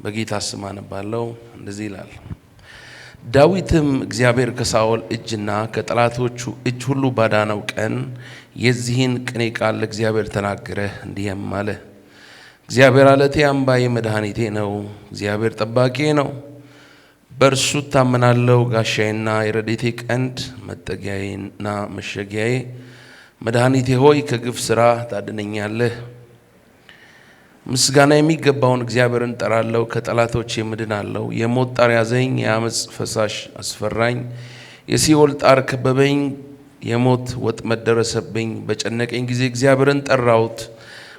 በጌታ ስም አነባለሁ። እንደዚህ ይላል። ዳዊትም እግዚአብሔር ከሳኦል እጅና ከጠላቶቹ እጅ ሁሉ ባዳነው ቀን የዚህን ቅኔ ቃል ለእግዚአብሔር ተናገረ፣ እንዲህም አለ። እግዚአብሔር ዓለቴ፣ አምባዬ፣ መድኃኒቴ ነው። እግዚአብሔር ጠባቂዬ ነው፣ በእርሱ እታመናለሁ። ጋሻዬና የረድኤቴ ቀንድ፣ መጠጊያዬና መሸሸጊያዬ፣ መድኃኒቴ ሆይ፣ ከግፍ ሥራ ታድነኛለህ። ምስጋና የሚገባውን እግዚአብሔርን እጠራለሁ፣ ከጠላቶቼም እድናለሁ። የሞት ጣር ያዘኝ፣ የአመፅ ፈሳሽ አስፈራኝ። የሲኦል ጣር ከበበኝ፣ የሞት ወጥመድ ደረሰብኝ። በጨነቀኝ ጊዜ እግዚአብሔርን ጠራሁት፣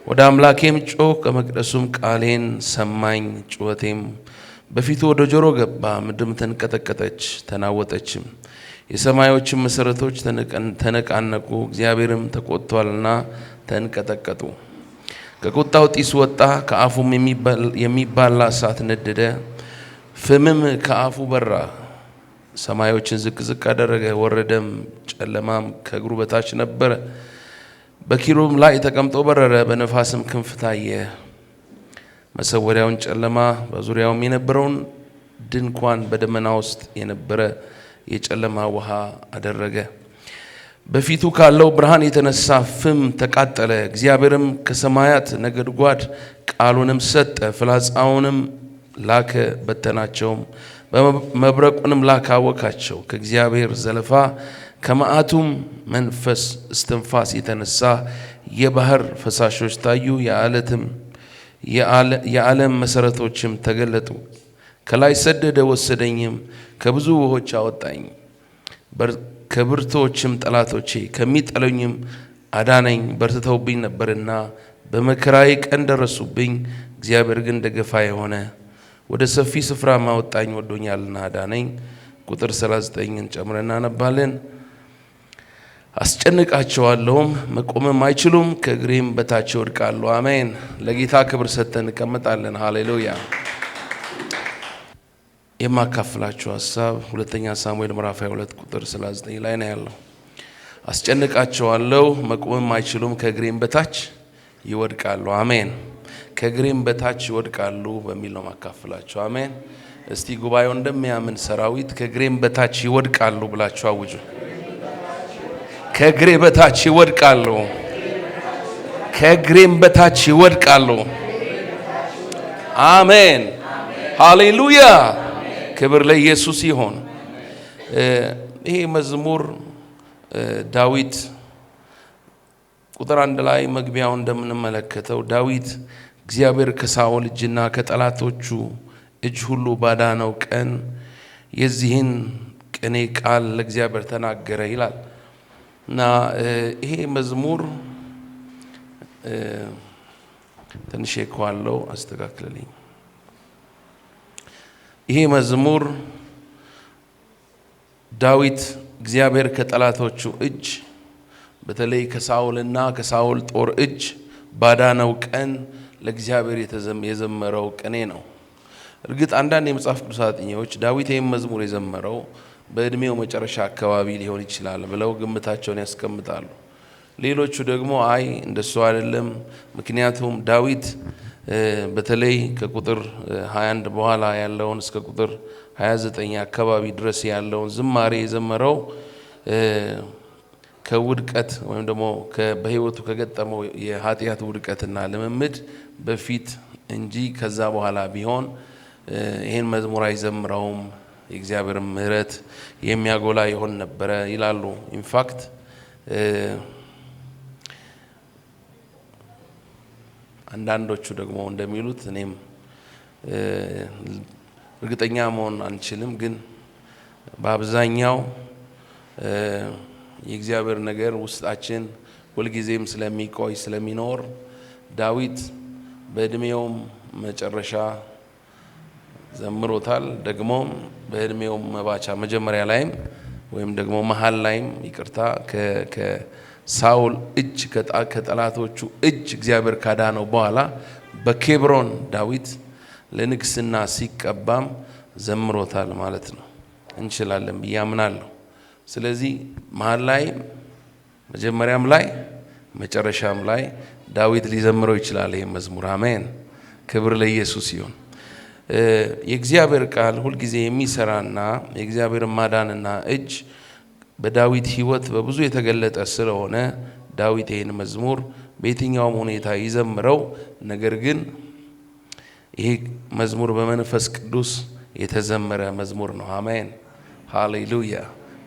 ወደ አምላኬም ጮኽሁ፣ ከመቅደሱም ቃሌን ሰማኝ። ጩኸቴም በፊቱ ወደ ጆሮው ገባ። ምድርም ተንቀጠቀጠች ተናወጠችም፣ የሰማዮችም መሰረቶች ተነቃነቁ። እግዚአብሔርም ተቆጥቷልና ተንቀጠቀጡ። ከቁጣው ጢስ ወጣ፣ ከአፉም የሚበላ እሳት ነደደ፣ ፍምም ከአፉ በራ። ሰማዮችን ዝቅ ዝቅ አደረገ፣ ወረደም፣ ጨለማም ከእግሩ በታች ነበረ። በኪሩብ ላይ ተቀምጦ በረረ፣ በነፋስም ክንፍ ታየ። መሰወሪያውን ጨለማ፣ በዙሪያውም የነበረውን ድንኳን በደመና ውስጥ የነበረ የጨለማ ውሃ አደረገ። በፊቱ ካለው ብርሃን የተነሳ ፍም ተቃጠለ። እግዚአብሔርም ከሰማያት ነጎድጓድ ቃሉንም ሰጠ፣ ፍላጻውንም ላከ በተናቸውም፣ መብረቁንም ላከ አወካቸው። ከእግዚአብሔር ዘለፋ ከመዓቱም መንፈስ እስትንፋስ የተነሳ የባህር ፈሳሾች ታዩ፣ የዓለትም የዓለም መሰረቶችም ተገለጡ። ከላይ ሰደደ ወሰደኝም፣ ከብዙ ውሆች አወጣኝ። ከብርቱዎችም ጠላቶቼ ከሚጠሉኝም አዳነኝ። በርትተውብኝ ነበርና በመከራዬ ቀን ደረሱብኝ። እግዚአብሔር ግን ደገፋዬ ሆነ፣ ወደ ሰፊ ስፍራ አወጣኝ፣ ወዶኛልና አዳነኝ። ቁጥር 39ን ጨምረን እናነባለን። አስጨንቃቸዋለሁም፣ መቆምም አይችሉም፣ ከእግሬም በታች ይወድቃሉ። አሜን። ለጌታ ክብር ሰጥተን እንቀመጣለን። ሃሌሉያ። የማካፍላችሁ ሀሳብ ሁለተኛ ሳሙኤል ምዕራፍ 22 ቁጥር 39 ላይ ነው ያለው። አስጨንቃቸዋለሁ፣ መቆምም አይችሉም፣ ከእግሬም በታች ይወድቃሉ። አሜን። ከእግሬም በታች ይወድቃሉ በሚል ነው ማካፍላችሁ። አሜን። እስቲ ጉባኤው እንደሚያምን ሰራዊት ከእግሬም በታች ይወድቃሉ ብላችሁ አውጁ። ከእግሬ በታች ይወድቃሉ። ከእግሬም በታች ይወድቃሉ። አሜን። ሃሌሉያ። ክብር ለኢየሱስ ይሁን። ይሄ መዝሙር ዳዊት ቁጥር 1 ላይ መግቢያው እንደምንመለከተው ዳዊት እግዚአብሔር ከሳኦል እጅና ከጠላቶቹ እጅ ሁሉ ባዳነው ቀን የዚህን ቅኔ ቃል ለእግዚአብሔር ተናገረ ይላል። እና ይሄ መዝሙር ትንሽ echo አለው፣ አስተካክልልኝ። ይሄ መዝሙር ዳዊት እግዚአብሔር ከጠላቶቹ እጅ፣ በተለይ ከሳኦልና ከሳኦል ጦር እጅ ባዳነው ቀን ለእግዚአብሔር የዘመረው ቅኔ ነው። እርግጥ አንዳንድ የመጽሐፍ ቅዱስ አጥኚዎች ዳዊት ይህን መዝሙር የዘመረው በዕድሜው መጨረሻ አካባቢ ሊሆን ይችላል ብለው ግምታቸውን ያስቀምጣሉ። ሌሎቹ ደግሞ አይ፣ እንደሱ አይደለም፣ ምክንያቱም ዳዊት በተለይ ከቁጥር 21 በኋላ ያለውን እስከ ቁጥር 29 አካባቢ ድረስ ያለውን ዝማሬ የዘመረው ከውድቀት ወይም ደግሞ በሕይወቱ ከገጠመው የኃጢአት ውድቀትና ልምምድ በፊት እንጂ ከዛ በኋላ ቢሆን ይህን መዝሙር አይዘምረውም፣ የእግዚአብሔር ምሕረት የሚያጎላ ይሆን ነበረ ይላሉ። In fact አንዳንዶቹ ደግሞ እንደሚሉት፣ እኔም እርግጠኛ መሆን አንችልም፣ ግን በአብዛኛው የእግዚአብሔር ነገር ውስጣችን ሁልጊዜም ስለሚቆይ ስለሚኖር ዳዊት በእድሜውም መጨረሻ ዘምሮታል። ደግሞም በእድሜውም መባቻ መጀመሪያ ላይም ወይም ደግሞ መሀል ላይም፣ ይቅርታ፣ ከሳውል እጅ፣ ከጠላቶቹ እጅ እግዚአብሔር ካዳነው በኋላ በኬብሮን ዳዊት ለንግስና ሲቀባም ዘምሮታል ማለት ነው። እንችላለን ብዬ አምናለሁ። ስለዚህ መሀል ላይ፣ መጀመሪያም ላይ፣ መጨረሻም ላይ ዳዊት ሊዘምረው ይችላል ይህ መዝሙር። አሜን። ክብር ለኢየሱስ ይሁን። የእግዚአብሔር ቃል ሁልጊዜ የሚሰራና የእግዚአብሔር ማዳንና እጅ በዳዊት ሕይወት በብዙ የተገለጠ ስለሆነ ዳዊት ይህን መዝሙር በየትኛውም ሁኔታ ይዘምረው። ነገር ግን ይሄ መዝሙር በመንፈስ ቅዱስ የተዘመረ መዝሙር ነው። አሜን፣ ሃሌሉያ፣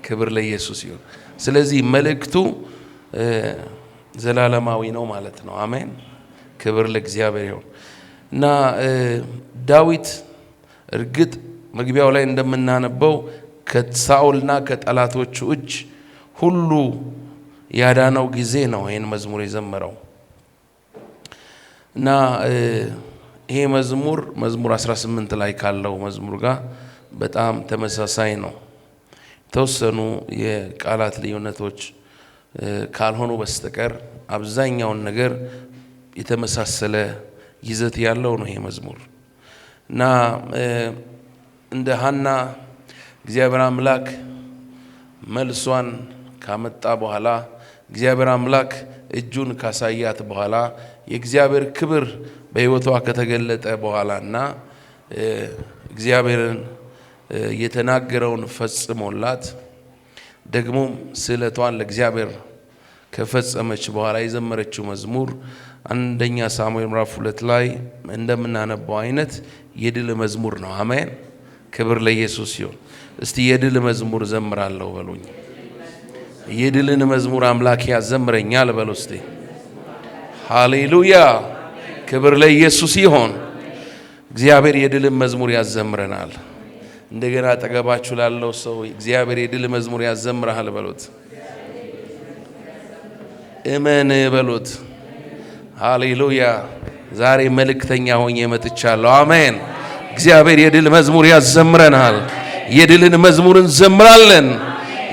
ክብር ለኢየሱስ ይሁን። ስለዚህ መልእክቱ ዘላለማዊ ነው ማለት ነው። አሜን፣ ክብር ለእግዚአብሔር ይሁን። እና ዳዊት እርግጥ መግቢያው ላይ እንደምናነበው ከሳኦልና ከጠላቶቹ እጅ ሁሉ ያዳነው ጊዜ ነው ይህን መዝሙር የዘመረው። እና ይሄ መዝሙር መዝሙር 18 ላይ ካለው መዝሙር ጋር በጣም ተመሳሳይ ነው። የተወሰኑ የቃላት ልዩነቶች ካልሆኑ በስተቀር አብዛኛውን ነገር የተመሳሰለ ይዘት ያለው ነው ይሄ መዝሙር። እና እንደ ሐና እግዚአብሔር አምላክ መልሷን ካመጣ በኋላ፣ እግዚአብሔር አምላክ እጁን ካሳያት በኋላ፣ የእግዚአብሔር ክብር በሕይወቷ ከተገለጠ በኋላና እግዚአብሔርን የተናገረውን ፈጽሞላት ደግሞም ስዕለቷን ለእግዚአብሔር ከፈጸመች በኋላ የዘመረችው መዝሙር አንደኛ ሳሙኤል ምዕራፍ 2 ላይ እንደምናነባው አይነት የድል መዝሙር ነው። አሜን፣ ክብር ለኢየሱስ ይሁን። እስቲ የድል መዝሙር ዘምራለሁ በሉኝ። የድልን መዝሙር አምላክ ያዘምረኛል በሉ እስቲ። ሃሌሉያ፣ ክብር ለኢየሱስ ይሁን። እግዚአብሔር የድልን መዝሙር ያዘምረናል። እንደገና አጠገባችሁ ላለው ሰው እግዚአብሔር የድል መዝሙር ያዘምርሃል በሉት። እመን በሉት። ሃሌሉያ። ዛሬ መልእክተኛ ሆኜ መጥቻለሁ። አሜን። እግዚአብሔር የድል መዝሙር ያዘምረናል። የድልን መዝሙር እንዘምራለን።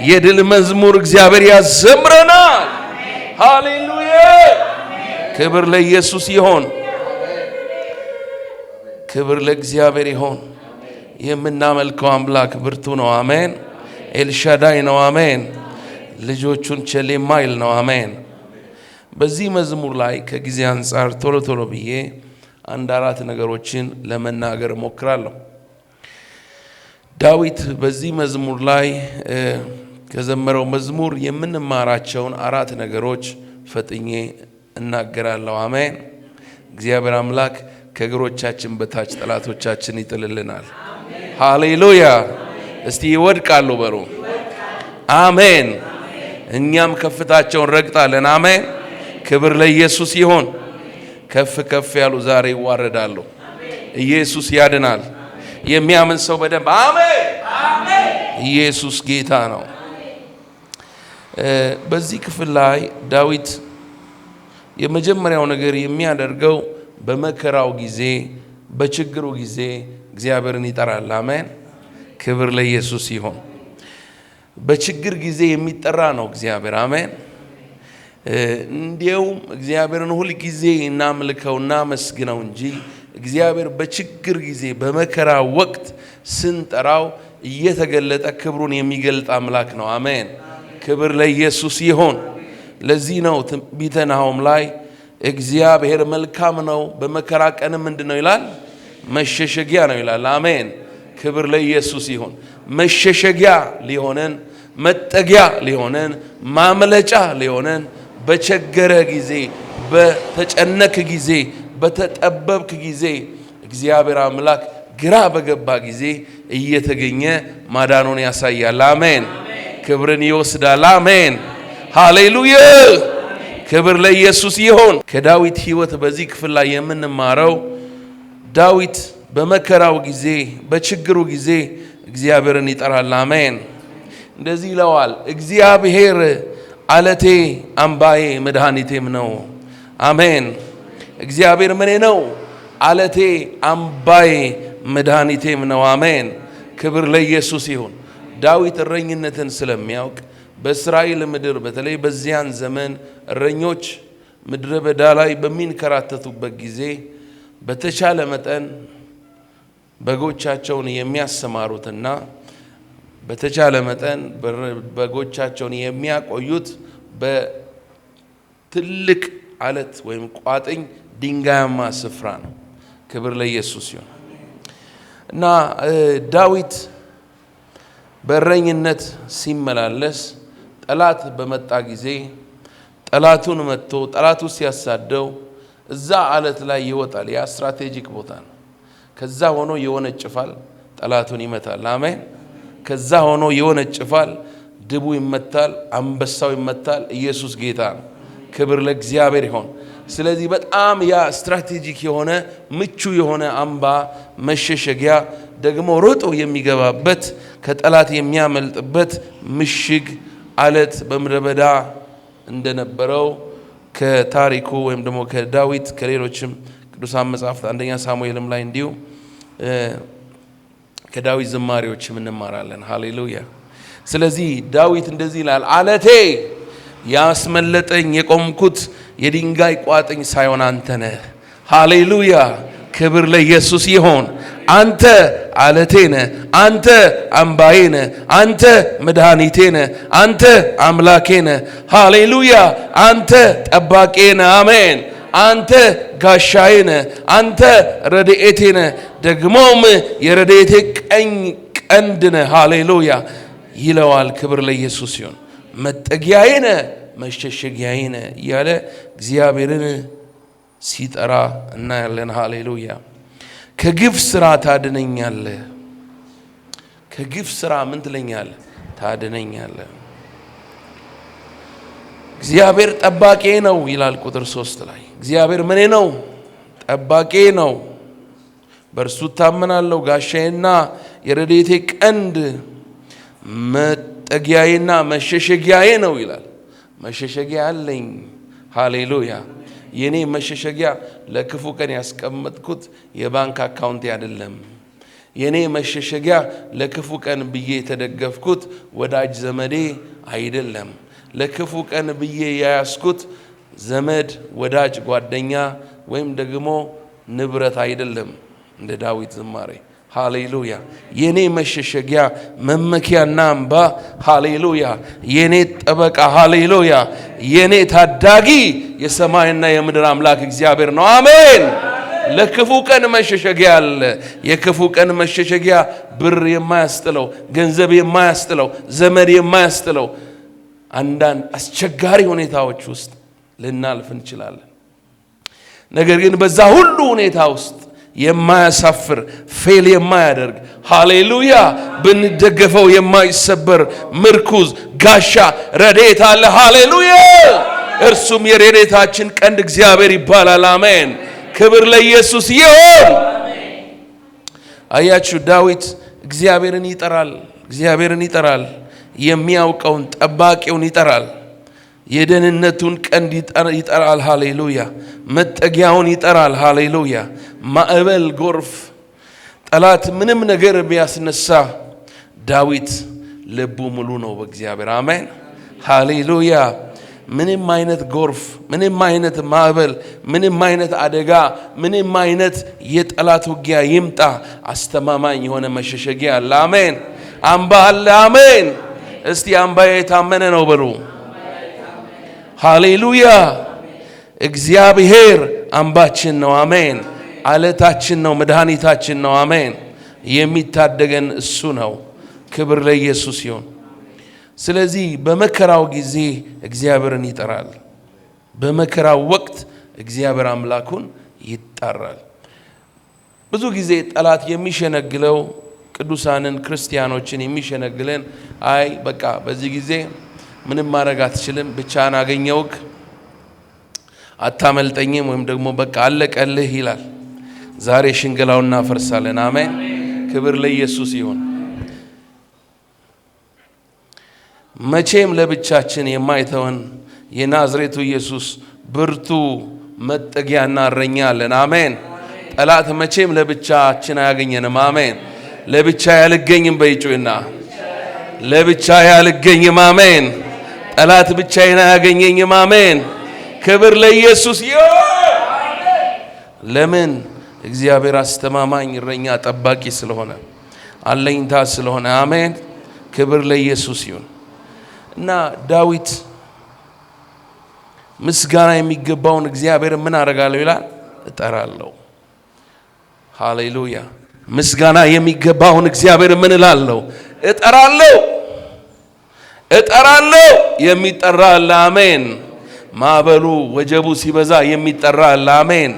የድል መዝሙር እግዚአብሔር ያዘምረናል። ሃሌሉያ። ክብር ለኢየሱስ ይሆን። ክብር ለእግዚአብሔር ይሆን። የምናመልከው አምላክ ብርቱ ነው። አሜን። ኤልሻዳይ ነው። አሜን። ልጆቹን ቸል የማይል ነው። አሜን። በዚህ መዝሙር ላይ ከጊዜ አንጻር ቶሎ ቶሎ ብዬ አንድ አራት ነገሮችን ለመናገር እሞክራለሁ። ዳዊት በዚህ መዝሙር ላይ ከዘመረው መዝሙር የምንማራቸውን አራት ነገሮች ፈጥኜ እናገራለሁ። አሜን። እግዚአብሔር አምላክ ከእግሮቻችን በታች ጠላቶቻችን ይጥልልናል። ሃሌሉያ። እስቲ ይወድቃሉ በሉ። አሜን። እኛም ከፍታቸውን ረግጣለን። አሜን። ክብር ለኢየሱስ ይሆን። ከፍ ከፍ ያሉ ዛሬ ይዋረዳሉ። ኢየሱስ ያድናል። የሚያምን ሰው በደንብ አሜን። ኢየሱስ ጌታ ነው። በዚህ ክፍል ላይ ዳዊት የመጀመሪያው ነገር የሚያደርገው በመከራው ጊዜ፣ በችግሩ ጊዜ እግዚአብሔርን ይጠራል። አሜን። ክብር ለኢየሱስ ይሁን። በችግር ጊዜ የሚጠራ ነው እግዚአብሔር። አሜን። እንዲያውም እግዚአብሔርን ሁል ጊዜ እናምልከው እናመስግነው እንጂ እግዚአብሔር በችግር ጊዜ በመከራ ወቅት ስንጠራው እየተገለጠ ክብሩን የሚገልጥ አምላክ ነው። አሜን። ክብር ለኢየሱስ ይሁን። ለዚህ ነው ትንቢተ ናሆም ላይ እግዚአብሔር መልካም ነው፣ በመከራ ቀንም ምንድን ነው ይላል? መሸሸጊያ ነው ይላል። አሜን። ክብር ለኢየሱስ ይሁን። መሸሸጊያ ሊሆነን፣ መጠጊያ ሊሆነን፣ ማምለጫ ሊሆነን በቸገረ ጊዜ፣ በተጨነክ ጊዜ፣ በተጠበብክ ጊዜ እግዚአብሔር አምላክ ግራ በገባ ጊዜ እየተገኘ ማዳኑን ያሳያል። አሜን። ክብርን ይወስዳል። አሜን። ሃሌሉያ። ክብር ለኢየሱስ ይሁን። ከዳዊት ሕይወት በዚህ ክፍል ላይ የምንማረው ዳዊት በመከራው ጊዜ በችግሩ ጊዜ እግዚአብሔርን ይጠራል። አሜን። እንደዚህ ይለዋል፣ እግዚአብሔር አለቴ አምባዬ መድኃኒቴም ነው። አሜን። እግዚአብሔር ምኔ ነው? አለቴ አምባዬ መድኃኒቴም ነው። አሜን። ክብር ለኢየሱስ ይሁን። ዳዊት እረኝነትን ስለሚያውቅ በእስራኤል ምድር በተለይ በዚያን ዘመን እረኞች ምድረ በዳ ላይ በሚንከራተቱበት ጊዜ በተቻለ መጠን በጎቻቸውን የሚያሰማሩትና በተቻለ መጠን በጎቻቸውን የሚያቆዩት በትልቅ አለት ወይም ቋጥኝ ድንጋያማ ስፍራ ነው። ክብር ለኢየሱስ ይሁን። እና ዳዊት በእረኝነት ሲመላለስ ጠላት በመጣ ጊዜ ጠላቱን መጥቶ ጠላቱ ሲያሳደው እዛ አለት ላይ ይወጣል። ያ strategic ቦታ ነው። ከዛ ሆኖ ይወነጭፋል፣ ጠላቱን ይመታል። አሜን። ከዛ ሆኖ ይወነጭፋል፣ ድቡ ይመታል፣ አንበሳው ይመታል። ኢየሱስ ጌታ ነው። ክብር ለእግዚአብሔር ይሆን። ስለዚህ በጣም ያ strategic የሆነ ምቹ የሆነ አምባ መሸሸጊያ፣ ደግሞ ሮጦ የሚገባበት፣ ከጠላት የሚያመልጥበት ምሽግ አለት በምድረ በዳ እንደነበረው ከታሪኩ ወይም ደግሞ ከዳዊት፣ ከሌሎችም ቅዱሳን መጽሐፍት፣ አንደኛ ሳሙኤልም ላይ እንዲሁ፣ ከዳዊት ዝማሬዎችም እንማራለን። ሃሌሉያ። ስለዚህ ዳዊት እንደዚህ ይላል፣ አለቴ፣ ያስመለጠኝ፣ የቆምኩት የድንጋይ ቋጥኝ ሳይሆን አንተ ነህ። ሃሌሉያ። ክብር ለኢየሱስ ይሆን። አንተ አለቴ ነህ፣ አንተ አምባዬ ነህ፣ አንተ መድኃኒቴ ነህ፣ አንተ አምላኬ ነህ። ሃሌሉያ። አንተ ጠባቂ ነህ። አሜን። አንተ ጋሻዬ ነህ፣ አንተ ረድኤቴ ነህ፣ ደግሞም የረድኤቴ ቀኝ ቀንድ ነህ። ሃሌሉያ ይለዋል። ክብር ለኢየሱስ ይሁን። መጠጊያዬ ነህ፣ መሸሸጊያዬ ነህ እያለ እግዚአብሔርን ሲጠራ እናያለን። ሃሌሉያ። ከግፍ ስራ ታድነኛለህ። ከግፍ ስራ ምን ትለኛለህ? ታድነኛለህ። እግዚአብሔር ጠባቂ ነው ይላል ቁጥር 3 ላይ። እግዚአብሔር ምኔ ነው? ጠባቂ ነው። በእርሱ እታመናለሁ። ጋሻዬና የረድኤቴ ቀንድ፣ መጠጊያዬና መሸሸጊያዬ ነው ይላል። መሸሸጊያ አለኝ። ሃሌሉያ። የኔ መሸሸጊያ ለክፉ ቀን ያስቀመጥኩት የባንክ አካውንቴ አይደለም። የኔ መሸሸጊያ ለክፉ ቀን ብዬ የተደገፍኩት ወዳጅ ዘመዴ አይደለም። ለክፉ ቀን ብዬ የያዝኩት ዘመድ፣ ወዳጅ፣ ጓደኛ ወይም ደግሞ ንብረት አይደለም። እንደ ዳዊት ዝማሬ፣ ሃሌሉያ። የኔ መሸሸጊያ፣ መመኪያና አምባ፣ ሃሌሉያ። የኔ ጠበቃ፣ ሃሌሉያ። የኔ ታዳጊ የሰማይና የምድር አምላክ እግዚአብሔር ነው። አሜን። ለክፉ ቀን መሸሸጊያ አለ። የክፉ ቀን መሸሸጊያ ብር የማያስጥለው፣ ገንዘብ የማያስጥለው፣ ዘመድ የማያስጥለው። አንዳንድ አስቸጋሪ ሁኔታዎች ውስጥ ልናልፍ እንችላለን። ነገር ግን በዛ ሁሉ ሁኔታ ውስጥ የማያሳፍር፣ fail የማያደርግ፣ ሃሌሉያ፣ ብንደገፈው የማይሰበር ምርኩዝ፣ ጋሻ፣ ረድኤት አለ። ሃሌሉያ። እርሱም የረድኤታችን ቀንድ እግዚአብሔር ይባላል። አሜን። ክብር ለኢየሱስ ይሁን። አያችሁ፣ ዳዊት እግዚአብሔርን ይጠራል። እግዚአብሔርን ይጠራል። የሚያውቀውን ጠባቂውን ይጠራል። የደህንነቱን ቀንድ ይጠራል። ሃሌሉያ። መጠጊያውን ይጠራል። ሃሌሉያ። ማዕበል፣ ጎርፍ፣ ጠላት ምንም ነገር ቢያስነሳ ዳዊት ልቡ ሙሉ ነው በእግዚአብሔር። አሜን። ሃሌሉያ። ምንም አይነት ጎርፍ፣ ምንም አይነት ማዕበል፣ ምንም አይነት አደጋ፣ ምንም አይነት የጠላት ውጊያ ይምጣ፣ አስተማማኝ የሆነ መሸሸጊያ አለ። አሜን። አምባ አለ። አሜን። እስቲ አምባዬ የታመነ ነው በሉ። ሃሌሉያ። እግዚአብሔር አምባችን ነው። አሜን። አለታችን ነው፣ መድኃኒታችን ነው። አሜን። የሚታደገን እሱ ነው። ክብር ለኢየሱስ ይሁን። ስለዚህ በመከራው ጊዜ እግዚአብሔርን ይጠራል። በመከራው ወቅት እግዚአብሔር አምላኩን ይጠራል። ብዙ ጊዜ ጠላት የሚሸነግለው፣ ቅዱሳንን ክርስቲያኖችን የሚሸነግለን፣ አይ በቃ በዚህ ጊዜ ምንም ማድረግ አትችልም፣ ብቻህን አገኘውክ፣ አታመልጠኝም፣ ወይም ደግሞ በቃ አለቀልህ ይላል። ዛሬ ሽንገላውን እናፈርሳለን። አሜን። ክብር ለኢየሱስ ይሁን። መቼም ለብቻችን የማይተወን የናዝሬቱ ኢየሱስ ብርቱ መጠጊያና እረኛ አለን። አሜን። ጠላት መቼም ለብቻችን አያገኘንም። አሜን። ለብቻ ያልገኝም በይጩና ለብቻ ያልገኝም። አሜን። ጠላት ብቻዬን አያገኘኝም። አሜን። ክብር ለኢየሱስ ይሁን። ለምን? እግዚአብሔር አስተማማኝ እረኛ፣ ጠባቂ ስለሆነ፣ አለኝታ ስለሆነ። አሜን። ክብር ለኢየሱስ ይሁን። እና ዳዊት ምስጋና የሚገባውን እግዚአብሔር ምን አደርጋለሁ ይላል? እጠራለሁ። ሃሌሉያ። ምስጋና የሚገባውን እግዚአብሔር ምን እላለሁ? እጠራለሁ፣ እጠራለሁ። የሚጠራ አለ። አሜን። ማዕበሉ ወጀቡ ሲበዛ የሚጠራ አለ። አሜን።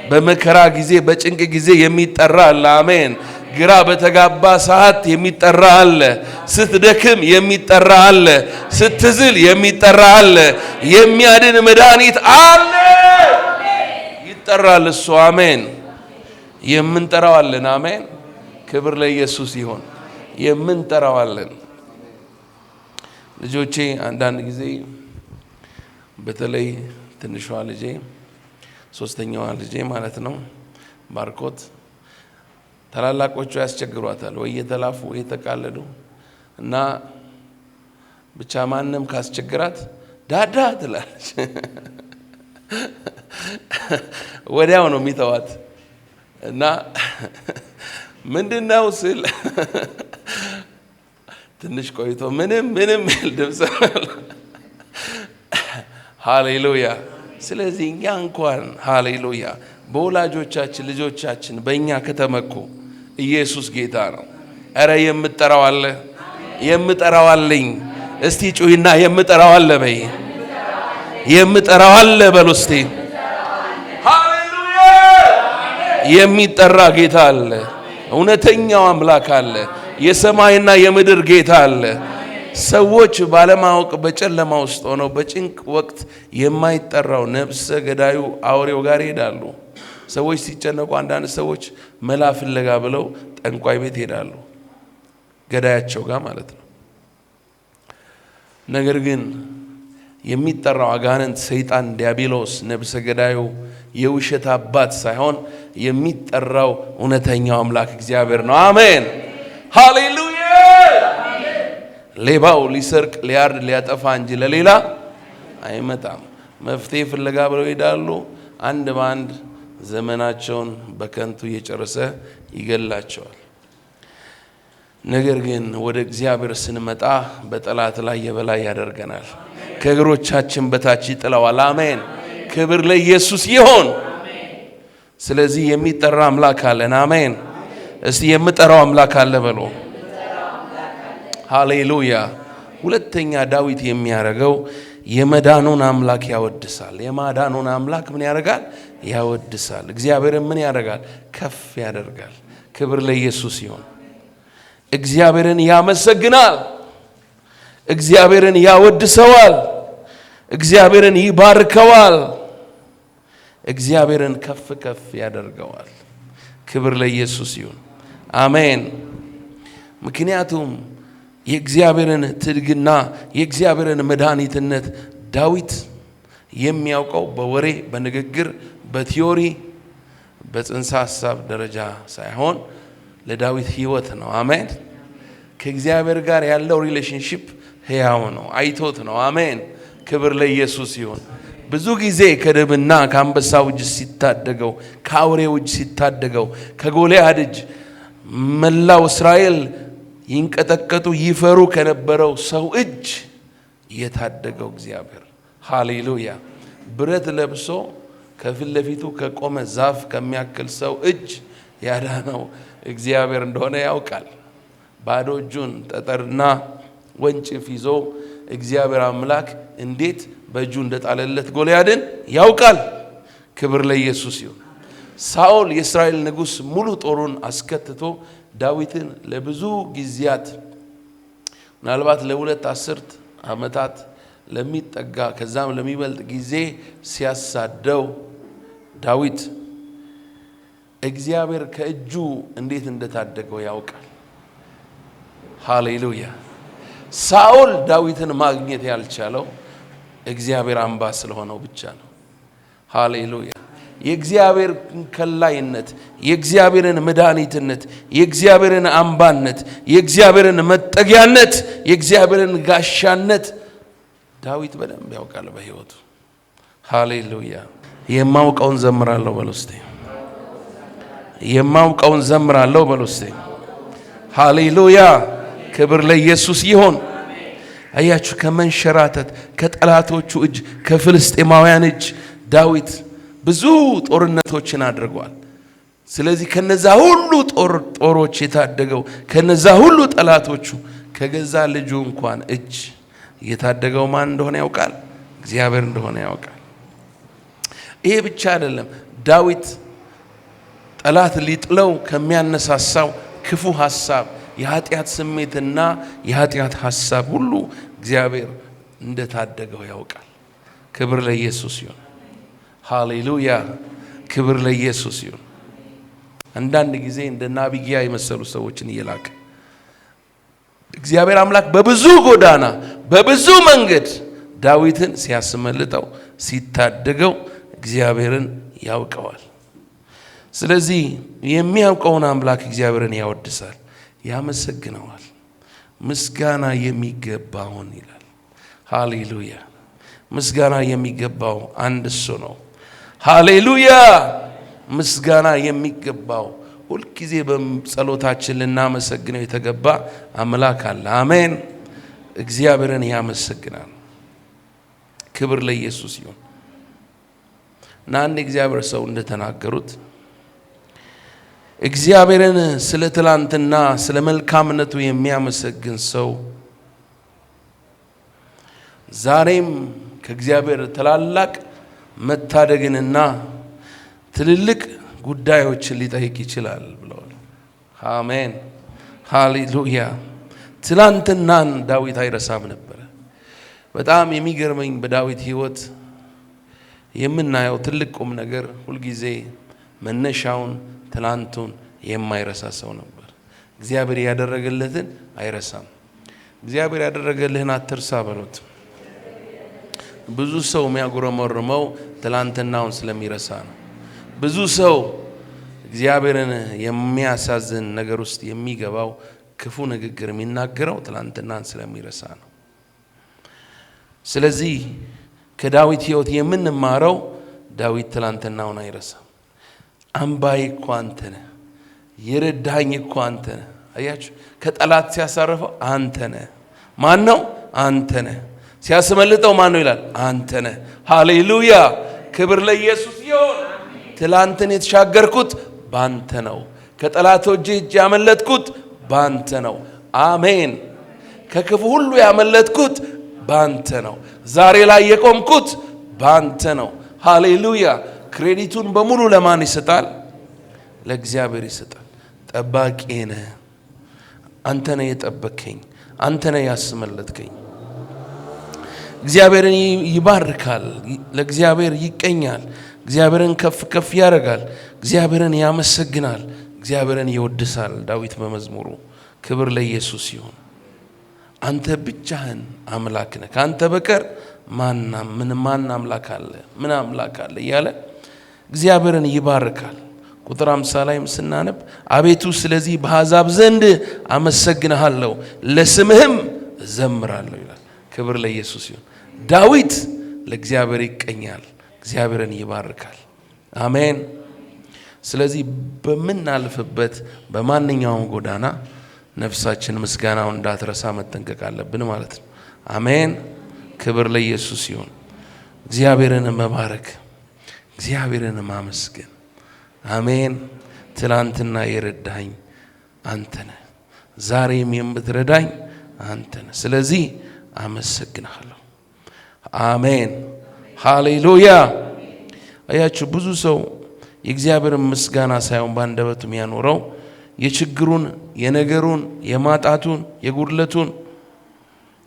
በመከራ ጊዜ በጭንቅ ጊዜ የሚጠራ አለ። አሜን። ግራ በተጋባ ሰዓት የሚጠራ አለ። ስትደክም የሚጠራ አለ። ስትዝል የሚጠራ አለ። የሚያድን መድኃኒት አለ። ይጠራል እሱ። አሜን። የምንጠራው አለን። አሜን። ክብር ለኢየሱስ ይሁን። የምንጠራው አለን። ልጆቼ አንዳንድ ጊዜ በተለይ ትንሿ ልጄ፣ ሶስተኛዋ ልጄ ማለት ነው፣ ባርኮት፣ ታላላቆቿ ያስቸግሯታል፣ ወይ እየተላፉ ወይ እየተቃለዱ እና ብቻ ማንም ካስቸግራት ዳዳ ትላለች። ወዲያው ነው የሚተዋት እና ምንድን ነው ስል ትንሽ ቆይቶ ምንም ምንም ድምፅ። ሃሌሉያ። ስለዚህ እኛ እንኳን፣ ሃሌሉያ፣ በወላጆቻችን ልጆቻችን በእኛ ከተመኩ ኢየሱስ ጌታ ነው። እረ የምጠራው አለ፣ የምጠራው አለኝ። እስቲ ጩሂና የምጠራው አለ በይ፣ የምጠራው አለ በሉ እስቲ። ሃሌሉያ። የሚጠራ ጌታ አለ። እውነተኛው አምላክ አለ። የሰማይና የምድር ጌታ አለ። ሰዎች ባለማወቅ በጨለማ ውስጥ ሆነው በጭንቅ ወቅት የማይጠራው ነፍሰ ገዳዩ አውሬው ጋር ይሄዳሉ። ሰዎች ሲጨነቁ አንዳንድ ሰዎች መላ ፍለጋ ብለው ጠንቋይ ቤት ይሄዳሉ፣ ገዳያቸው ጋር ማለት ነው። ነገር ግን የሚጠራው አጋንንት፣ ሰይጣን፣ ዲያብሎስ፣ ነፍሰ ገዳዩ የውሸት አባት ሳይሆን የሚጠራው እውነተኛው አምላክ እግዚአብሔር ነው። አሜን፣ ሃሌሉያ። ሌባው ሊሰርቅ፣ ሊያርድ፣ ሊያጠፋ እንጂ ለሌላ አይመጣም። መፍትሄ ፍለጋ ብለው ይሄዳሉ። አንድ በአንድ ዘመናቸውን በከንቱ እየጨረሰ ይገላቸዋል። ነገር ግን ወደ እግዚአብሔር ስንመጣ በጠላት ላይ የበላይ ያደርገናል። ከእግሮቻችን በታች ይጥለዋል። አሜን። ክብር ለኢየሱስ ይሁን። ስለዚህ የሚጠራ አምላክ አለን። አሜን። እስቲ የምጠራው አምላክ አለ በሉ። ሃሌሉያ። ሁለተኛ ዳዊት የሚያደርገው የመዳኑን አምላክ ያወድሳል። የማዳኑን አምላክ ምን ያደርጋል? ያወድሳል። እግዚአብሔርን ምን ያደርጋል? ከፍ ያደርጋል። ክብር ለኢየሱስ ይሁን። እግዚአብሔርን ያመሰግናል። እግዚአብሔርን ያወድሰዋል። እግዚአብሔርን ይባርከዋል። እግዚአብሔርን ከፍ ከፍ ያደርገዋል። ክብር ለኢየሱስ ይሁን። አሜን። ምክንያቱም የእግዚአብሔርን ትድግና፣ የእግዚአብሔርን መድኃኒትነት ዳዊት የሚያውቀው በወሬ፣ በንግግር፣ በ theory፣ በጽንሰ ሀሳብ ደረጃ ሳይሆን ለዳዊት ሕይወት ነው። አሜን። ከእግዚአብሔር ጋር ያለው relationship ሕያው ነው፣ አይቶት ነው። አሜን። ክብር ለኢየሱስ ይሁን። ብዙ ጊዜ ከድብና ከአንበሳው እጅ ሲታደገው፣ ከአውሬው እጅ ሲታደገው፣ ከጎልያድ እጅ፣ መላው እስራኤል ይንቀጠቀጡ ይፈሩ ከነበረው ሰው እጅ የታደገው እግዚአብሔር፣ ሃሌሉያ፣ ብረት ለብሶ ከፊት ለፊቱ ከቆመ ዛፍ ከሚያክል ሰው እጅ ያዳነው እግዚአብሔር እንደሆነ ያውቃል። ባዶ እጁን ጠጠርና ወንጭፍ ይዞ እግዚአብሔር አምላክ እንዴት በእጁ እንደጣለለት ጎልያድን ያውቃል። ክብር ለኢየሱስ ይሁን። ሳኦል የእስራኤል ንጉሥ ሙሉ ጦሩን አስከትቶ ዳዊትን ለብዙ ጊዜያት፣ ምናልባት ለ2 አስርት ዓመታት ለሚጠጋ ከዛም ለሚበልጥ ጊዜ ሲያሳደው ዳዊት እግዚአብሔር ከእጁ እንዴት እንደታደገው ያውቃል። ሃሌሉያ። ሳኦል ዳዊትን ማግኘት ያልቻለው እግዚአብሔር አምባ ስለሆነው ብቻ ነው። ሃሌሉያ። የእግዚአብሔርን ከላይነት፣ የእግዚአብሔርን መድኃኒትነት፣ የእግዚአብሔርን አምባነት፣ የእግዚአብሔርን መጠጊያነት፣ የእግዚአብሔርን ጋሻነት ዳዊት በደንብ ያውቃል በሕይወቱ። ሃሌሉያ። የማውቀውን ዘምራለሁ በሉ እስቲ። የማውቀውን ዘምራለሁ በሉ እስቲ። ሃሌሉያ። ክብር ለኢየሱስ ይሁን። አያችሁ፣ ከመንሸራተት፣ ከጠላቶቹ እጅ፣ ከፍልስጤማውያን እጅ ዳዊት ብዙ ጦርነቶችን አድርጓል። ስለዚህ ከነዛ ሁሉ ጦሮች የታደገው፣ ከነዛ ሁሉ ጠላቶቹ፣ ከገዛ ልጁ እንኳን እጅ የታደገው ማን እንደሆነ ያውቃል። እግዚአብሔር እንደሆነ ያውቃል። ይሄ ብቻ አይደለም። ዳዊት ጠላት ሊጥለው ከሚያነሳሳው ክፉ ሐሳብ፣ የኃጢአት ስሜትና የኃጢአት ሐሳብ ሁሉ እግዚአብሔር እንደታደገው ያውቃል። ክብር ለኢየሱስ ይሁን። ሃሌሉያ! ክብር ለኢየሱስ ይሁን። አንዳንድ ጊዜ እንደ ናቢጊያ የመሰሉ ሰዎችን እየላከ እግዚአብሔር አምላክ በብዙ ጎዳና፣ በብዙ መንገድ ዳዊትን ሲያስመልጠው፣ ሲታደገው እግዚአብሔርን ያውቀዋል። ስለዚህ የሚያውቀውን አምላክ እግዚአብሔርን ያወድሳል፣ ያመሰግነዋል። ምስጋና የሚገባውን ይላል። ሃሌሉያ! ምስጋና የሚገባው አንድ እሱ ነው። ሃሌሉያ! ምስጋና የሚገባው፣ ሁልጊዜ በጸሎታችን ልናመሰግነው የተገባ አምላክ አለ። አሜን። እግዚአብሔርን ያመሰግናል። ክብር ለኢየሱስ ይሁን። እና አንድ እግዚአብሔር ሰው እንደተናገሩት፣ እግዚአብሔርን ስለ ትላንትና ስለ መልካምነቱ የሚያመሰግን ሰው ዛሬም ከእግዚአብሔር ታላላቅ መታደግንና ትልልቅ ጉዳዮችን ሊጠይቅ ይችላል ብለዋል። አሜን፣ ሃሌሉያ። ትላንትናን ዳዊት አይረሳም ነበረ። በጣም የሚገርመኝ በዳዊት ሕይወት የምናየው ትልቅ ቁም ነገር ሁልጊዜ መነሻውን፣ ትላንቱን የማይረሳ ሰው ነበር። እግዚአብሔር ያደረገለትን አይረሳም። እግዚአብሔር ያደረገልህን አትርሳ በሉት። ብዙ ሰው የሚያጉረመርመው ትላንትናውን ስለሚረሳ ነው። ብዙ ሰው እግዚአብሔርን የሚያሳዝን ነገር ውስጥ የሚገባው፣ ክፉ ንግግር የሚናገረው ትላንትናን ስለሚረሳ ነው። ስለዚህ ከዳዊት ሕይወት የምንማረው ዳዊት ትላንትናውን አይረሳም። አምባዬ እኮ አንተ ነህ፣ የረዳኸኝ እኮ አንተ ነህ። አያችሁ፣ ከጠላት ሲያሳርፈው አንተ ነህ። ማን ነው? አንተ ነህ። ሲያስመልጠው ማን ነው ይላል? አንተ ነህ። ሃሌሉያ! ክብር ለኢየሱስ ይሁን። ትላንትን የተሻገርኩት ባንተ ነው። ከጠላቶቼ እጅ ያመለጥኩት ባንተ ነው። አሜን። ከክፉ ሁሉ ያመለጥኩት ባንተ ነው። ዛሬ ላይ የቆምኩት ባንተ ነው። ሃሌሉያ። Credit ኡን በሙሉ ለማን ይሰጣል? ለእግዚአብሔር ይሰጣል። ጠባቂ ነህ። አንተ ነህ የጠበቅከኝ፣ አንተ ነህ ያስመለጥከኝ። እግዚአብሔርን ይባርካል፣ ለእግዚአብሔር ይቀኛል፣ እግዚአብሔርን ከፍ ከፍ ያደርጋል፣ እግዚአብሔርን ያመሰግናል፣ እግዚአብሔርን ይወድሳል። ዳዊት በመዝሙሩ፣ ክብር ለኢየሱስ ይሁን። አንተ ብቻህን አምላክ ነህ፣ ከአንተ በቀር ምን ማን አምላክ አለ? ምን አምላክ አለ? እያለ እግዚአብሔርን ይባርካል። ቁጥር 50 ላይም ስናነብ አቤቱ ስለዚህ በአሕዛብ ዘንድ አመሰግንሃለሁ፣ ለስምህም እዘምራለሁ ይላል። ክብር ለኢየሱስ ይሁን። ዳዊት ለእግዚአብሔር ይቀኛል፣ እግዚአብሔርን ይባርካል። አሜን። ስለዚህ በምናልፍበት በማንኛውም ጎዳና ነፍሳችን ምስጋናውን እንዳትረሳ መጠንቀቅ አለብን ማለት ነው። አሜን። ክብር ለኢየሱስ ይሁን። እግዚአብሔርን መባረክ፣ እግዚአብሔርን ማመስገን። አሜን። ትላንትና የረዳኸኝ አንተ ነህ፣ ዛሬም የምትረዳኝ አንተ ነህ። ስለዚህ አመሰግንሃለሁ። አሜን፣ ሃሌሉያ። አያችሁ፣ ብዙ ሰው የእግዚአብሔርን ምስጋና ሳይሆን በአንደበቱ የሚያኖረው የችግሩን፣ የነገሩን፣ የማጣቱን፣ የጉድለቱን፣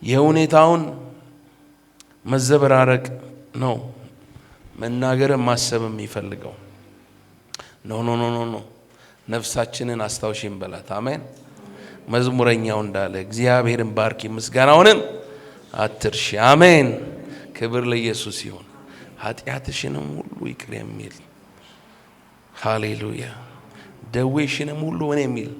የሁኔታውን መዘበራረቅ ነው መናገርን ማሰብ የሚፈልገው። No, no, no, no, no። ነፍሳችንን አስታውሺን በላት። አሜን። መዝሙረኛው እንዳለ እግዚአብሔርን ባርኪ ምስጋናውንም አትርሺ። አሜን። ክብር ለኢየሱስ ይሁን። ኃጢአትሽንም ሁሉ ይቅር የሚል፣ ሃሌሉያ፣ ደዌሽንም ሁሉ ምን የሚል፣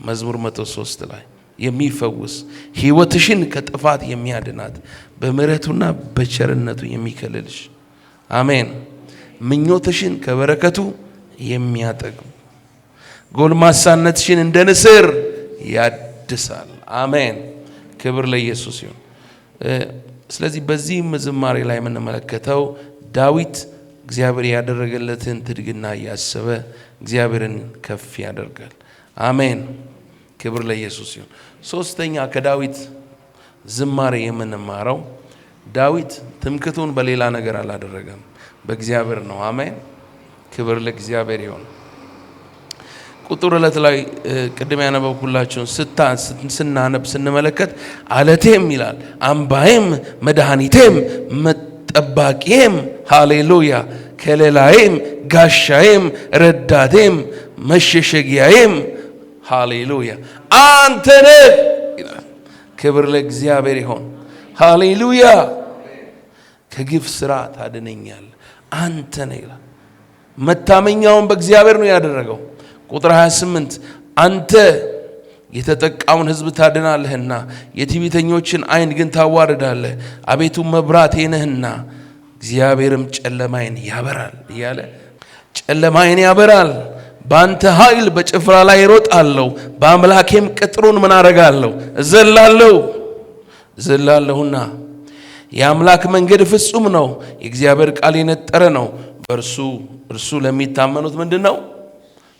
መዝሙር 103 ላይ፣ የሚፈውስ፣ ሕይወትሽን ከጥፋት የሚያድናት፣ በምሕረቱና በቸርነቱ የሚከልልሽ፣ አሜን፣ ምኞትሽን ከበረከቱ የሚያጠግብ፣ ጎልማሳነትሽን እንደ ንስር ያድሳል። አሜን። ክብር ለኢየሱስ ይሁን። ስለዚህ በዚህ ዝማሬ ላይ የምንመለከተው ዳዊት እግዚአብሔር ያደረገለትን ትድግና እያሰበ እግዚአብሔርን ከፍ ያደርጋል። አሜን። ክብር ለኢየሱስ ይሁን። ሶስተኛ ከዳዊት ዝማሬ የምንማረው ዳዊት ትምክቱን በሌላ ነገር አላደረገም፣ በእግዚአብሔር ነው። አሜን። ክብር ለእግዚአብሔር ይሁን። ቁጥር 2 ላይ ቅድም ያነበብኩላችሁን ስናነብ ስንመለከት አለቴም ይላል፣ አምባዬም፣ መድኃኒቴም፣ ጠባቂዬም፣ ሃሌሉያ፣ ከለላዬም፣ ጋሻዬም፣ ረዳቴም፣ መሸሸጊያዬም፣ ሃሌሉያ፣ አንተ ነህ ይላል። ክብር ለእግዚአብሔር ይሁን። ሃሌሉያ። ከግፍ ስራ ታድነኛለህ፣ አንተ ነህ ይላል። መታመኛውን በእግዚአብሔር ነው ያደረገው። ቁጥር 28 አንተ የተጠቃውን ሕዝብ ታድናለህና የትዕቢተኞችን ዓይን ግን ታዋርዳለህ። አቤቱ መብራቴ ነህና እግዚአብሔርም ጨለማዬን ያበራል እያለ ጨለማዬን ያበራል። በአንተ ኃይል በጭፍራ ላይ እሮጣለሁ፣ በአምላኬም ቅጥሩን ምን አደርጋለሁ? እዘላለሁ እዘላለሁና። የአምላክ መንገድ ፍጹም ነው፣ የእግዚአብሔር ቃል የነጠረ ነው። በእርሱ እርሱ ለሚታመኑት ምንድን ነው?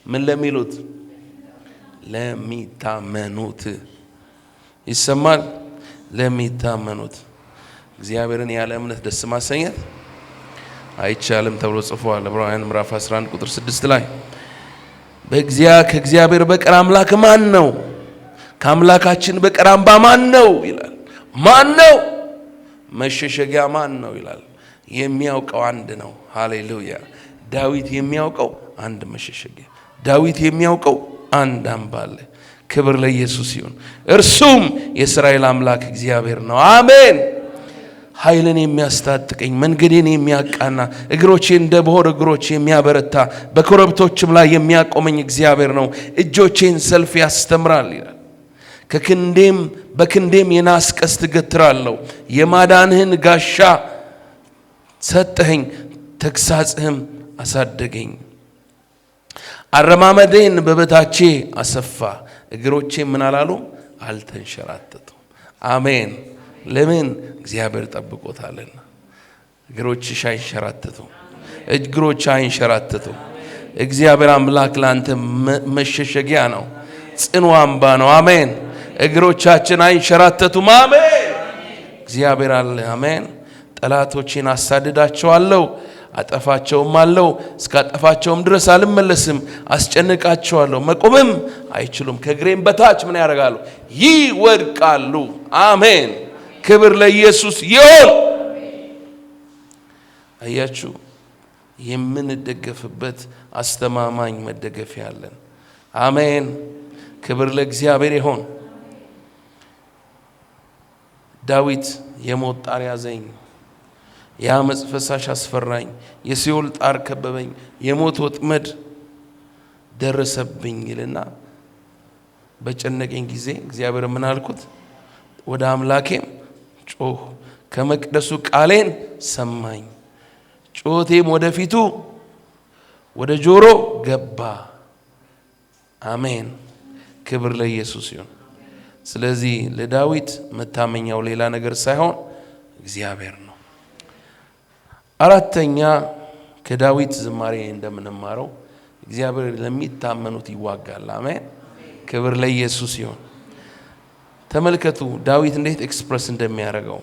ምን ለሚሉት? ለሚታመኑት። ይሰማል። ለሚታመኑት። እግዚአብሔርን ያለ እምነት ደስ ማሰኘት አይቻልም ተብሎ ጽፏል። ዕብራውያን ምዕራፍ 11 ቁጥር 6 ላይ ከእግዚአብሔር በቀር አምላክ ማን ነው? ከአምላካችን በቀር አምባ ማን ነው ይላል። ማን ነው? መሸሸጊያ ማን ነው ይላል። የሚያውቀው አንድ ነው። ሃሌሉያ። ዳዊት የሚያውቀው አንድ መሸሸጊያ፣ ዳዊት የሚያውቀው አንድ አምባ አለ። ክብር ለኢየሱስ ይሁን። እርሱም የእስራኤል አምላክ እግዚአብሔር ነው። አሜን። ኃይልን የሚያስታጥቀኝ፣ መንገዴን የሚያቃና፣ እግሮቼን እንደ ቦር እግሮች የሚያበረታ፣ በኮረብቶችም ላይ የሚያቆመኝ እግዚአብሔር ነው። እጆቼን ሰልፍ ያስተምራል ይላል። ከክንዴም በክንዴም የናስ ቀስት እገትራለሁ። የማዳንህን ጋሻ ሰጠኸኝ፣ ተግሣጽህም አሳደገኝ። አረማመዴን በበታቼ አሰፋ፣ እግሮቼ ምን አላሉ? አልተንሸራተቱም። አሜን። ለምን? እግዚአብሔር ጠብቆታልና። እግሮችሽ አይንሸራተቱም። እግሮች አይንሸራተቱም። እግዚአብሔር አምላክ ለአንተ መሸሸጊያ ነው፣ ጽኑ አምባ ነው። አሜን። እግሮቻችን አይንሸራተቱም። አሜን። እግዚአብሔር አለ። አሜን። ጠላቶቼን አሳድዳቸዋለሁ፣ አጠፋቸውም አለው፣ እስካጠፋቸውም ድረስ አልመለስም። አስጨንቃቸዋለሁ፣ መቆምም አይችሉም። ከእግሬም በታች ምን ያደርጋሉ? ይወድቃሉ። አሜን። ክብር ለኢየሱስ ይሁን። አያችሁ፣ የምንደገፍበት አስተማማኝ መደገፊያ አለን። አሜን። ክብር ለእግዚአብሔር ይሁን። ዳዊት የሞት ጣር ያዘኝ፣ የአመፅ ፈሳሽ አስፈራኝ፣ የሲኦል ጣር ከበበኝ፣ የሞት ወጥመድ ደረሰብኝ ይልና በጨነቀኝ ጊዜ እግዚአብሔር ምን አልኩት? ወደ አምላኬም ጮህ፣ ከመቅደሱ ቃሌን ሰማኝ፣ ጩኸቴም ወደፊቱ ወደ ጆሮ ገባ። አሜን። ክብር ለኢየሱስ ይሁን። ስለዚህ ለዳዊት መታመኛው ሌላ ነገር ሳይሆን እግዚአብሔር ነው። አራተኛ ከዳዊት ዝማሬ እንደምንማረው እግዚአብሔር ለሚታመኑት ይዋጋል። አሜን። ክብር ለኢየሱስ ይሁን። ተመልከቱ ዳዊት እንዴት express እንደሚያደርገው።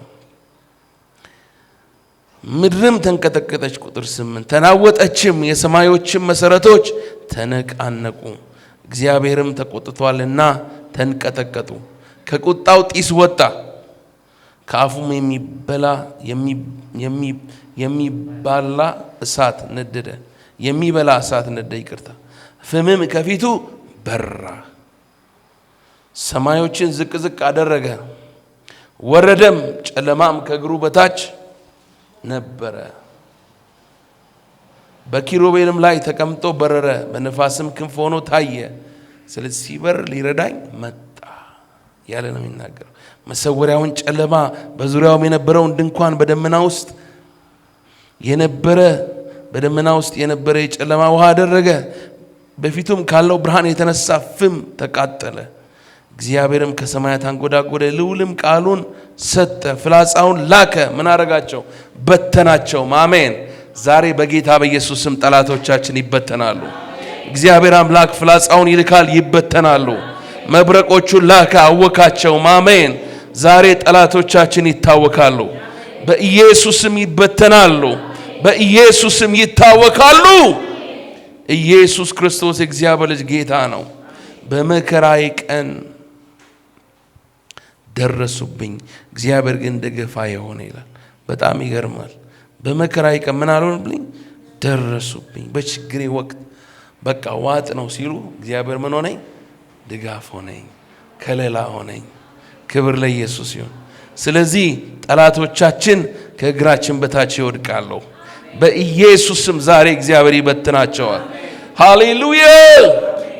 ምድርም ተንቀጠቀጠች፣ ቁጥር 8 ተናወጠችም፣ የሰማዮችም መሰረቶች ተነቃነቁ። እግዚአብሔርም ተቆጥቷልና ተንቀጠቀጡ። ከቁጣው ጢስ ወጣ፣ ከአፉም የሚባላ እሳት ነደደ፣ የሚበላ እሳት ነደደ። ይቅርታ፣ ፍምም ከፊቱ በራ። ሰማዮችን ዝቅ ዝቅ አደረገ፣ ወረደም፣ ጨለማም ከእግሩ በታች ነበረ። በኪሩቤልም ላይ ተቀምጦ በረረ፣ በነፋስም ክንፍ ሆኖ ታየ። ስለዚህ ሲበር ሊረዳኝ መጣ ያለ ነው የሚናገረው። መሰወሪያውን ጨለማ በዙሪያውም የነበረውን ድንኳን በደመና ውስጥ የነበረ የጨለማ ውሃ አደረገ። በፊቱም ካለው ብርሃን የተነሳ ፍም ተቃጠለ። እግዚአብሔርም ከሰማያት አንጎዳጎደ፣ ልዑልም ቃሉን ሰጠ፣ ፍላጻውን ላከ። ምን አደረጋቸው? በተናቸው። አሜን። ዛሬ በጌታ በኢየሱስ ስም ጠላቶቻችን ይበተናሉ። እግዚአብሔር አምላክ ፍላጻውን ይልካል፣ ይበተናሉ። መብረቆቹን ላከ፣ አወካቸው። አሜን። ዛሬ ጠላቶቻችን ይታወካሉ። በኢየሱስም ይበተናሉ። በኢየሱስም ይታወካሉ። ኢየሱስ ክርስቶስ የእግዚአብሔር ልጅ ጌታ ነው። በመከራዬ ቀን ደረሱብኝ፣ እግዚአብሔር ግን ደገፋዬ ሆነ ይላል። በጣም ይገርማል። በመከራዬ ቀን ምን አልሆንብኝ? ደረሱብኝ። በችግሬ ወቅት በቃ ዋጥ ነው ሲሉ እግዚአብሔር ምን ሆነኝ? ድጋፍ ሆነኝ፣ ከለላ ሆነኝ። ክብር ለኢየሱስ ይሁን። ስለዚህ ጠላቶቻችን ከእግራችን በታች ይወድቃሉ። በኢየሱስም ዛሬ እግዚአብሔር ይበትናቸዋል። ሃሌሉያ!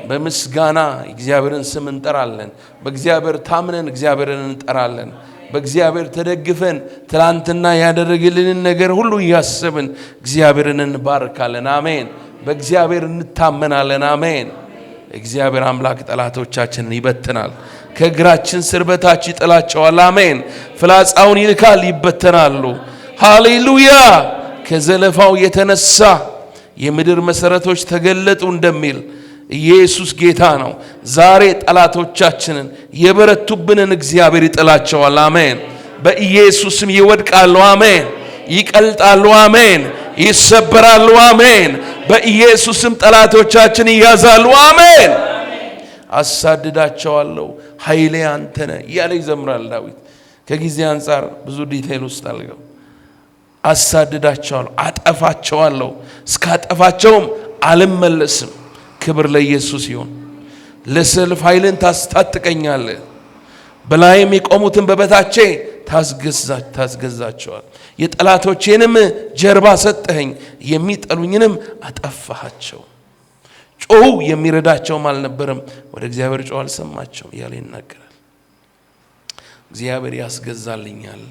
በምስጋና እግዚአብሔርን ስም እንጠራለን። በእግዚአብሔር ታምነን እግዚአብሔርን እንጠራለን። በእግዚአብሔር ተደግፈን ትላንትና ያደረግልንን ነገር ሁሉ እያሰብን እግዚአብሔርን እንባርካለን። አሜን። በእግዚአብሔር እንታመናለን። አሜን። እግዚአብሔር አምላክ ጠላቶቻችንን ይበትናል፣ ከእግራችን ስር በታች ይጥላቸዋል። አሜን። ፍላጻውን ይልካል፣ ይበተናሉ። ሃሌሉያ። ከዘለፋው የተነሳ የምድር መሰረቶች ተገለጡ እንደሚል ኢየሱስ ጌታ ነው። ዛሬ ጠላቶቻችንን የበረቱብንን እግዚአብሔር ይጥላቸዋል። አሜን። በኢየሱስም ይወድቃሉ። አሜን። ይቀልጣሉ። አሜን። ይሰበራሉ። አሜን። በኢየሱስም ጠላቶቻችን ይያዛሉ። አሜን። አሳድዳቸዋለሁ፣ ኃይሌ አንተ ነህ እያለ ይዘምራል ዳዊት። ከጊዜ አንጻር ብዙ detail ውስጥ አልገባም። አሳድዳቸዋለሁ፣ አጠፋቸዋለሁ፣ እስካጠፋቸውም አልመለስም። ክብር ለኢየሱስ ይሁን። ለሰልፍ ኃይልን ታስታጥቀኛለህ፣ በላይም የቆሙትን በበታቼ ታስገዛቸዋል። የጠላቶቼንም ጀርባ ሰጠኸኝ፣ የሚጠሉኝንም አጠፋሃቸው። ጮሁ፣ የሚረዳቸውም አልነበረም፣ ወደ እግዚአብሔር ጮሁ፣ አልሰማቸውም እያለ ይናገራል። እግዚአብሔር ያስገዛልኛል፣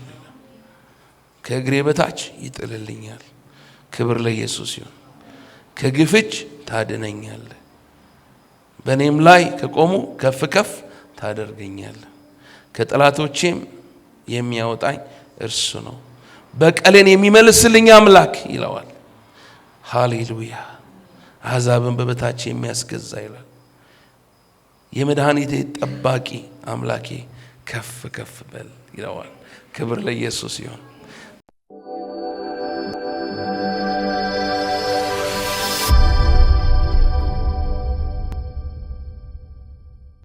ከእግሬ በታች ይጥልልኛል። ክብር ለኢየሱስ ይሁን። ከግፍ እጅ ታድነኛለህ፣ በእኔም ላይ ከቆሙ ከፍ ከፍ ታደርገኛለህ። ከጠላቶቼም የሚያወጣኝ እርሱ ነው፣ በቀሌን የሚመልስልኝ አምላክ ይለዋል። ሃሌሉያ። አሕዛብን በበታች የሚያስገዛ ይላል። የመድኃኒቴ ጠባቂ አምላኬ ከፍ ከፍ በል ይለዋል። ክብር ለኢየሱስ ይሁን።